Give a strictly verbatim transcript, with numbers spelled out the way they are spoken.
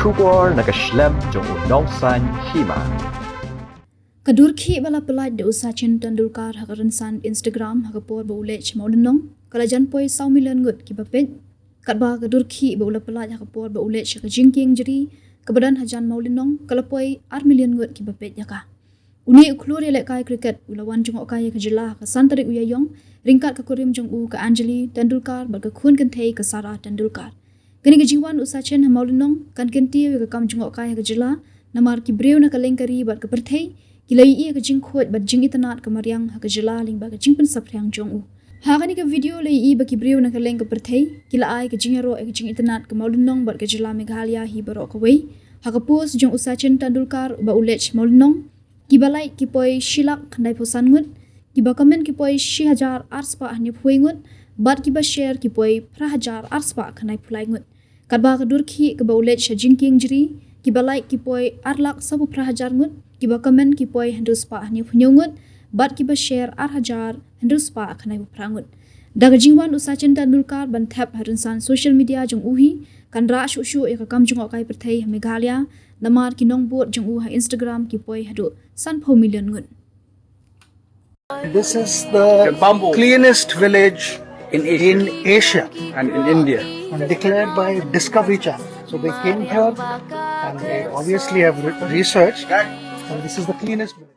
Khubor na ka shlem jong u Nongsaiñ Hima. Ka dur khih ba la pyllait da u Sachin Tendulkar ha ka rynsan Instagram ha ka por ba u leit sha Mawlynnong ka la jan poi saw million ngut kiba peit. Katba ka dur khih ba u la pyllait ha ka por ba u leit sha ka jingkieng jri kaba don hajan Mawlynnong ka la poi ar million ngut kiba peit ïa ka. Une u khlur ïalehkai cricket u la wan jngohkai ïa ka jylla ha ka san tarik u Ïaïong ryngkat ka kurim jong u ka Anjali Tendulkar bad ka khun kynthei ka Sara Tendulkar. Kane ka jingwan u Sachin ha Mawlynnong kan kyntiew ïa ka kam jngohkai ha ka jylla, namar ki briew na ka lyngkha ri bad ka pyrthei ki la ïohi ïa ka jingkhuid bad jingitynnad ka mariang ha ka jylla lyngba ka jingpynsaphriang jong u. Ha kane ka video la ïohi ba ki briew na ka lyngkha ka pyrthei ki la ai ka jingïaroh ïa ka jingitynnad ka Mawlynnong bad ka jylla Meghalaya hi baroh kawei. Ha ka post jong u Sachin Tendulkar uba u leit sha Mawlynnong, kiba like ki poi shi lak khyndaiphew san ngut, kiba comment ki poi shi hajar ar spah hynñiewphew wei ngut, bad kiba share ki poi phra hajar ar spah khyndaiphew lai ngut. Katba ka dur khih kaba u leit sha jingkieng jri, kiba like ki poi ar lak sawphew phra hajar ngut, kiba comment ki poi hynriew spah hynñiewphew hynñiew ngut, bad kiba share ar hajar hynriew spah khyndaiphew phra ngut. Da ka jingwan u Sachin Tendulkar ban thep ha rynsan social media jong u hi, kan rah shuh shuh ïa ka kam jngohkai pyrthei ha Meghalaya, namar ki nongbud jong u ha Instagram ki poi haduh sanphew million ngut. This is the cleanest village in Asia and in India, and declared by Discovery Channel. So they came here and they obviously have re- researched, and this is the cleanest village.